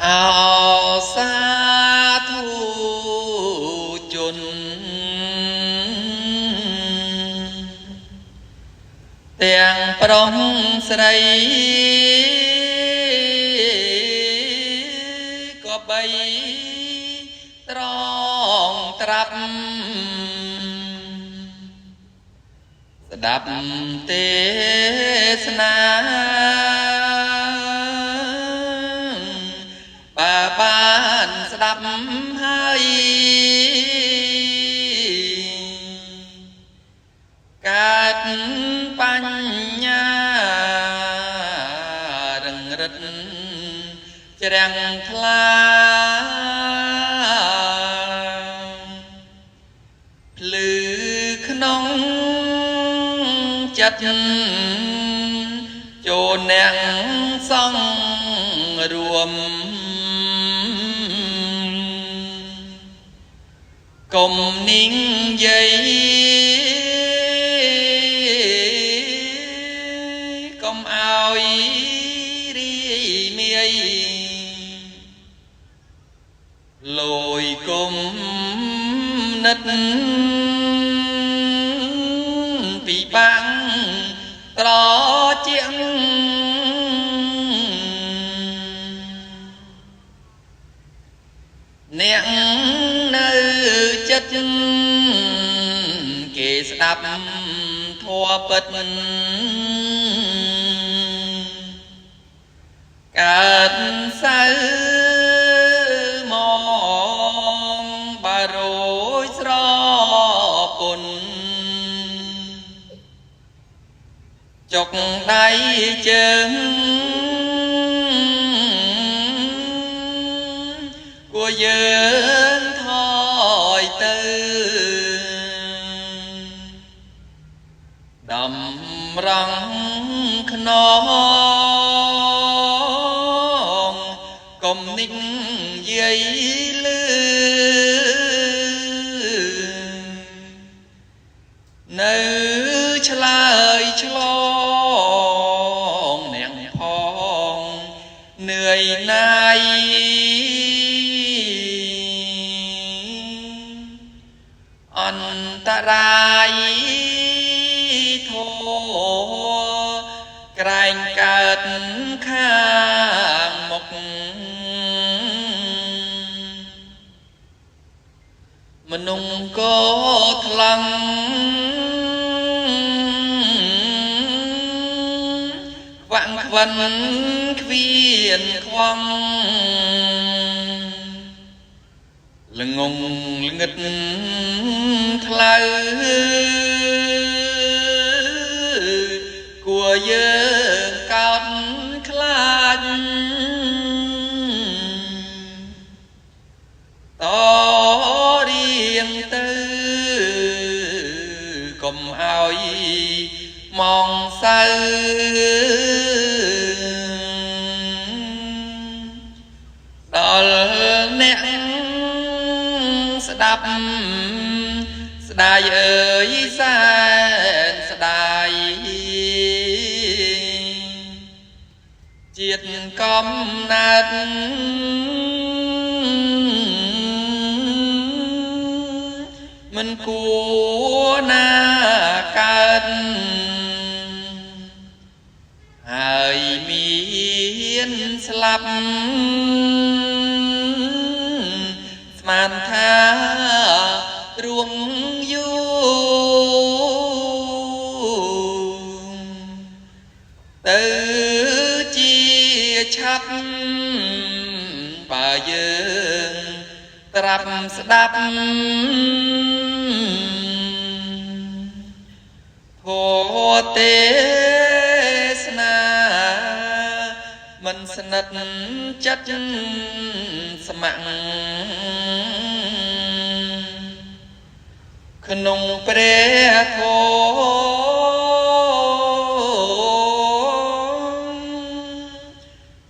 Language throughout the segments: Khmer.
អោសាធុជនទាំងប្រុសស្រីក៏បីត្រងត្រាប់ស្ដាប់ទេសនាបើបានស្ដាប់ហើយកើតបញ្ញារឹងរិតជ្រាំងថ្លាភ្លឺក្នុងចិត្តចូលអ្នកសង្ឃរួមកុំនិយាយកុំឲ្យរីមាយលយគុំនិតពីបាំងត្រជាងអ្នកនៅចិត្តគេស្ដាប់ធម៌ពិតកើតសៅមងបារយស្រពុនចុកដៃជើងគួរយើងថយទៅដំរងខ្នងកុំនិយាយលឺនៅឆ្លើយឆ្លងអ្នកផងនឿយណាយអន្តរាយធោក្រែងកើតខាងមុខមនុស្សក៏ថ្លឹងខ្វាក់ខ្វិនខ្វៀនខ្វងល្ងងល្ងឹតថ្លៅគួរយើងកោតខ្លាចតរៀងទៅកុំឲ្យមងសៅដល់អ្នកស្ដាប់ស្ដាយអើយសែនស្ដាយជាតិកំណើតមិនគួរណាកើតហើយមានស្លាប់ស្មានថារួងយូរទៅជាឆាប់បើយើងត្រាប់ស្ដាប់ធម៌ទេសនាមិនស្និទ្ធចិត្តស្ម័គ្រក្នុងព្រះធម៌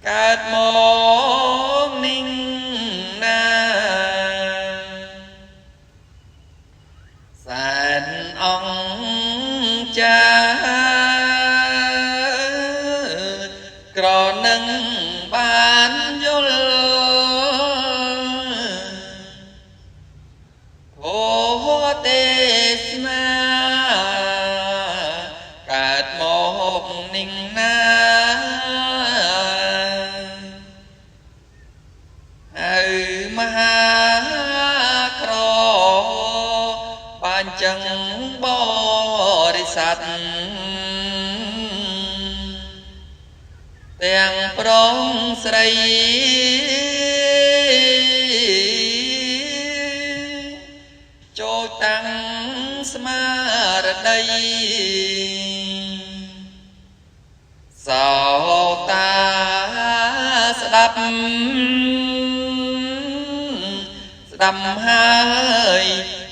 កើតមកนิ่งណាសែនអង្គចាក្រនឹងបានយល់ ស័ធទាំងប្រុសស្រីចូលតាំងស្មារតីសោតាស្ដាប់ស្ដាប់ហើយ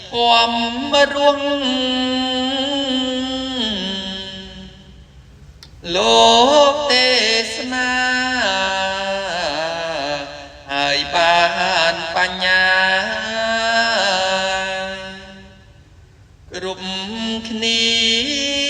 ធម៌រួងលោកទេសនាហើយបានបញ្ញាគ្រប់គ្នា។